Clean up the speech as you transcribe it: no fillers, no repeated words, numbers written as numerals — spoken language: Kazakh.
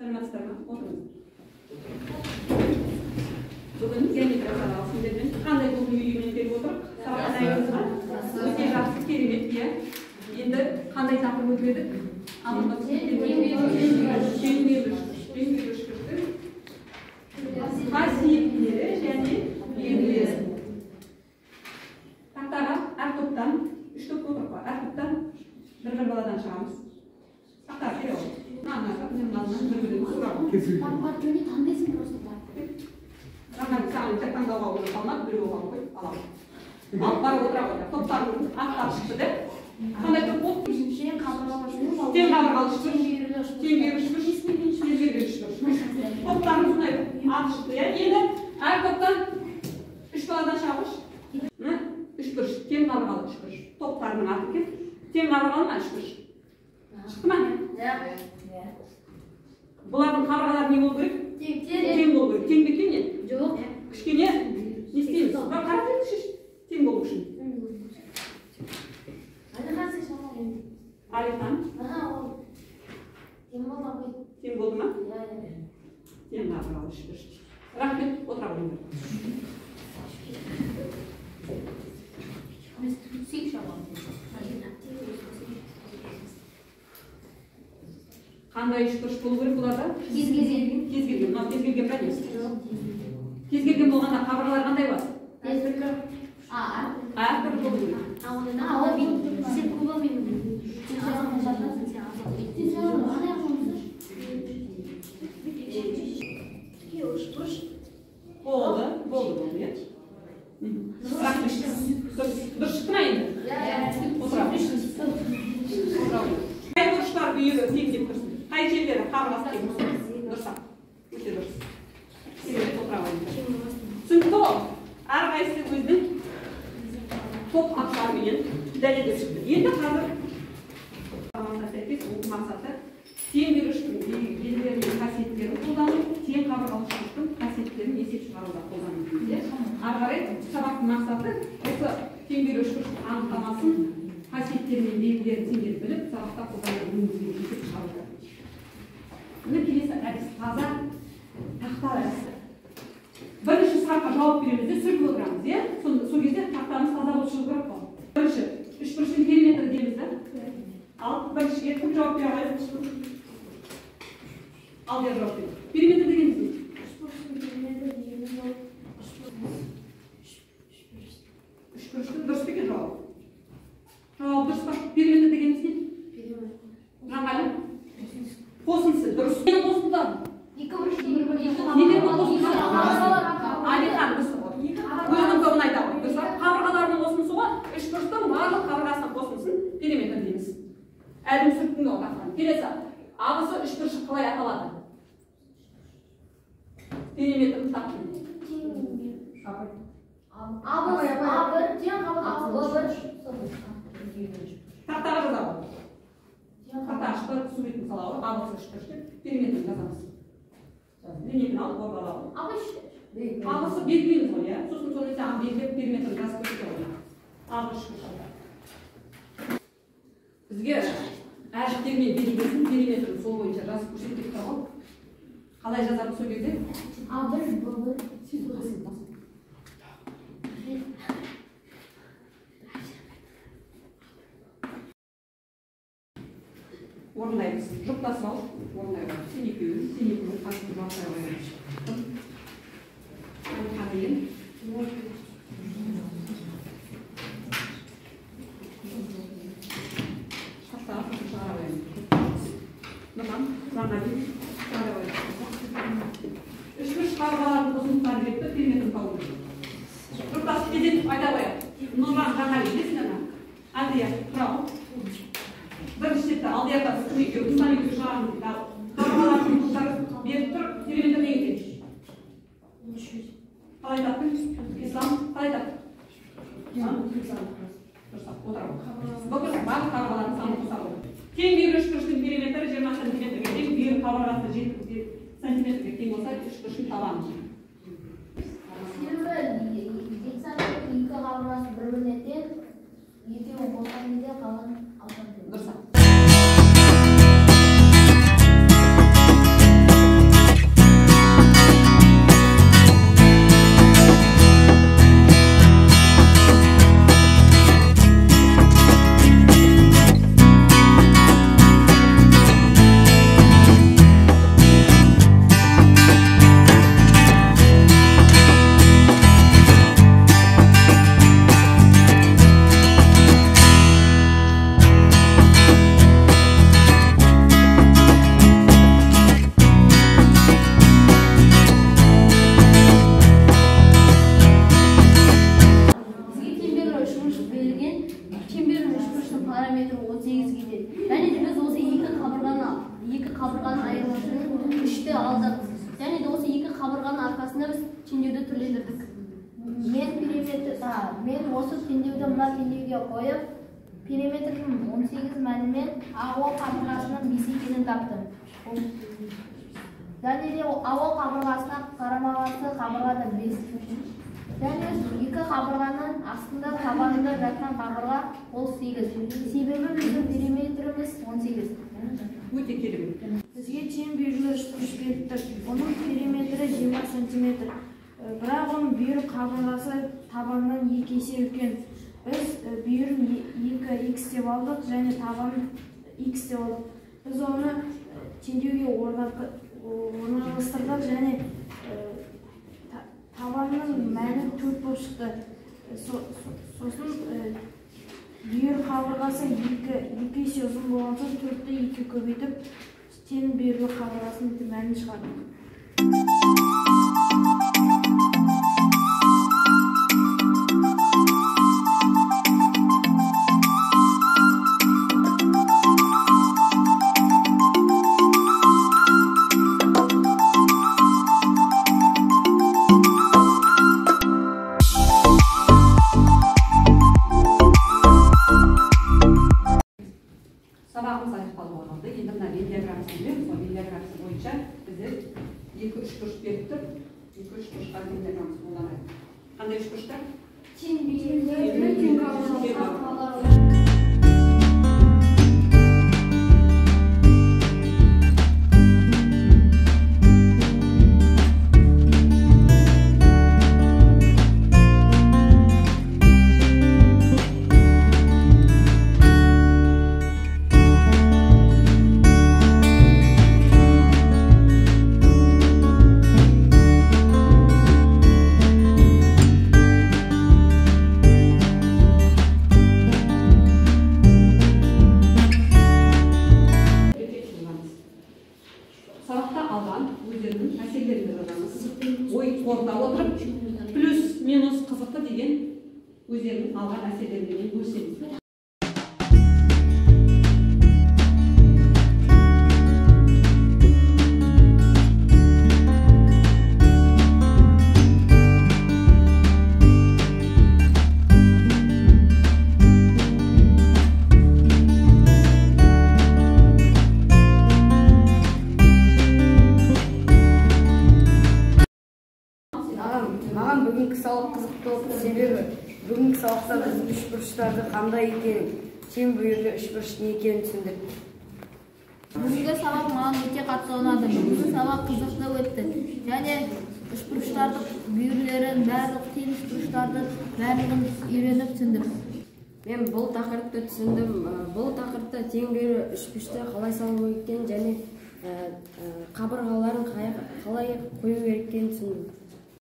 Саламатсыздар ма? Отырыңыз. Бүгін геометрия сабағы сіздермен қандай көңіл күймен келіп отырмыз? Сабаққа дайынбыз ба? Өте жақсы, керемет, иә. Енді қандай тақырып өтіп едік? Теңбелі қасиеттері және белгілері. Тақтаға әр топтан, үш топ отырып қой, әр топтан бір-бір баладан шығамыз. Тақтаға келе ғой. Мына-мына бір-бірден сұрақ. Жаңа саған тек таңдауға уже қалмады, біреу қалып қой, аламын. Алып барып отыра ғой. Топтардың аттары шықты деп. Қандай топ болды? Тең қабырғалы үшбұрыш, тең бүйірлі үшбұрыш, тең бүйірлі үшбұрыш. Топтарымыз сондай аты шықты, иә. Енді әр топтан үш баладан шыға қойшы. Мына үшбұрыш, тең қабырғалы үшбұрыш. Топтарының аты екен. Тең қабырғалы ма үшбұрыш? Шықты ма? Бұлардың қабырғалары не болу керек? Тең болу керек. Тең бе екен не? Жоқ. Кішкене не істейміз? Қарап жүріңізші, тең болу үшін. Алихан. Тең болды ма? Тең қабырғалы үшбұрыш. Рахмет, отыра қойыңдар. Қандай үшбұрыш болу керек бұларда? Кез келген. Кез келген. Мынау кез келген ба не? Кез келген болғанда қабырғалар қандай болады? Әртүрлі болу керек. Болды, болды, болды, иә? Рахмет. Дұрыс шықты ма енді? Отыра. Қай бұрыштар бүйірі тең деп тұрсын? Қай жерлері қабырғасы тең? Дұрыс. Өте дұрыс. Отыра қойыңдар. Түсінікті ғой? Әрқайсысы өзінің топ аттарыменен дәлелдеп шықты. Енді қазір сәйкес оқу мақсаты тең бүйірлі белгілері мен қасиеттерін қолдану, тең қабырғалы үшбұрыштың қасиеттерін есеп шығаруда қолдану дейміз. Ары қарай сабақтың мақсаты осы тең бүйірлі үшбұрыштың анықтамасын, қасиеттері мен белгілерін сендер біліп, сабақта қолдана білуіңіз керек, есеп шығаруда. Міне келесі әдіс таза тақта әдісі. Бірінші сұраққа жауап береміз де сүртіп отырамыз, иә? Сол кезде тақтамыз таза болып шығу керек қой. Бірінші үшбұрыштың периметрі дейміз да? Ал біріншіге кім жауап бере алады? Ал бер жауап бер. Периметр дегеніміз не? Үшбұрыштың дұрыс па екен жауап? Жауап дұрыс па? Периметр дегеніміз не? Жанғали? Қосындысы дұрыс. Ненің қосындысы? Нелердің қосындысы? Алихан дұрыс ғой. Өзінің тобын айта ғой. Дұрыс па? Қабырғаларының қосындысы ғой. Үшбұрыштың барлық қабырғасының қосындысын периметр дейміз. Әлім сүрттің ғой тақтан. Келесі. Ағысы үшбұрышы қалай аталады? Периметрін таптым. Тақтаға жаза ғой. Тақтаға шықты, суретін сала ғой. Ағысы үшбұрыш деп периметрін жазамыз. Линейканы алып орға аламыз. Ағысы белгілейміз ғой, иә? Сосын соны саған белгілеп периметрін жазып көрсете ғой. Ағысы үшбұрыш. Бізге әріптермен белгілесін, периметрін сол бойынша жазып көрсет деп тұр ғой. Қалай жазамыз сол кезде? А1, Б1. Орындаймыз. Жұптасып алып, орындай қоямыз. Сен екеуің, сен екеуің қасыңды бастай қоямыз. Қандай? Тақтаға сосын шығара қоямыз. Нұржан, Жанғали, шығара қоямыз. Үшбұрыш қабырғалардың қосындыларын беріп тұр, периметрін табу керек. Жұптасып тездетіп айта қояйық. Нұржан, Жанғали, білесіңдер ме? Алдияр, тұра ғой. Бірінші сетті Алдиярда сіз екеуі, Ислам екеуі шығарамыз дейді. Ал қабырғалардың қосындылары беріп тұр, периметр неге тең? Қалай таптың? Ислам, қалай таптың? Дұрыс, отыра ғой. Бүкіл барлық қабырғалардың санын қоса ғой. Тең бүйірлі үшбұрыштың периметрі 20 сантиметрге тең, бүйір қабырғасы 7 сантиметрге тең болса, үшбұрыштың табаны. Себебі 7 сантиметр екі қабырғасы бір-біріне тең, екеуін қосқан кезде қалған 6 сантиметр. Дұрыс. алдық. Және де осы екі қабырғаның арқасында біз теңдеуді түрлендірдік. Мен осы теңдеуді мына теңдеуге қойып, периметрдің 18 мәнімен АО қабырғасының 5 екенін таптым. Және де АО қабырғасына қарама-қарсы қабырға да 5. Және екі қабырғаның астында табанында жатқан қабырға ол 8. Себебі біздің периметріміз 18. Өте керемет. Бізге тең бүйірлі үшбұрыш беріп тұр. Оның периметрі 20 сантиметр. Бірақ оның бүйір қабырғасы табанынан 2 есе үлкен. Біз бүйірін 2х деп алдық және табанын х деп алдық. Біз оны теңдеуге орналастырдық және табанның мәні 4 болып шықты. Сосын бүйір қабырғасы 2 есе ұзын болған соң 4-ті 2 көбейтіп тең бүйірлі қабырғасының мәнін шығардық. Сабағымыз аяқталуға қалды. Енді мына Венн диаграммасын білеміз ғой. Венн диаграммасы бойынша біздер екі үш бұрыш беріп тұр. Екі үш бұрышқа Венн диаграммасын қолданайық. Қандай үш бұрыштар? Тең бүйірлі, тең қабырғалы. Сабақта алған өздерінің мәселелерін жазамыз. Ой қорыта отырып, плюс, минус, қызықты деген өздерінің алған мәселелерімен бөлісеміз. Маған бүгінгі сабақ қызықты болды, себебі бүгінгі сабақта біз үшбұрыштарды қандай екенін, тең бүйірлі үшбұрыш не екенін түсіндік. Бүгінгі сабақ маған өте қатты ұнады. Бүгінгі сабақ қызықты өтті. Және үшбұрыштардың бүйірлерін, барлық тең үшбұрыштардың барлығын үйреніп түсіндім. Мен бұл тақырыпты түсіндім. Бұл тақырыпта тең бүйірлі үшбұрышты қалай салу екенін және қабырғаларын қалай қою керек екенін түсіндім.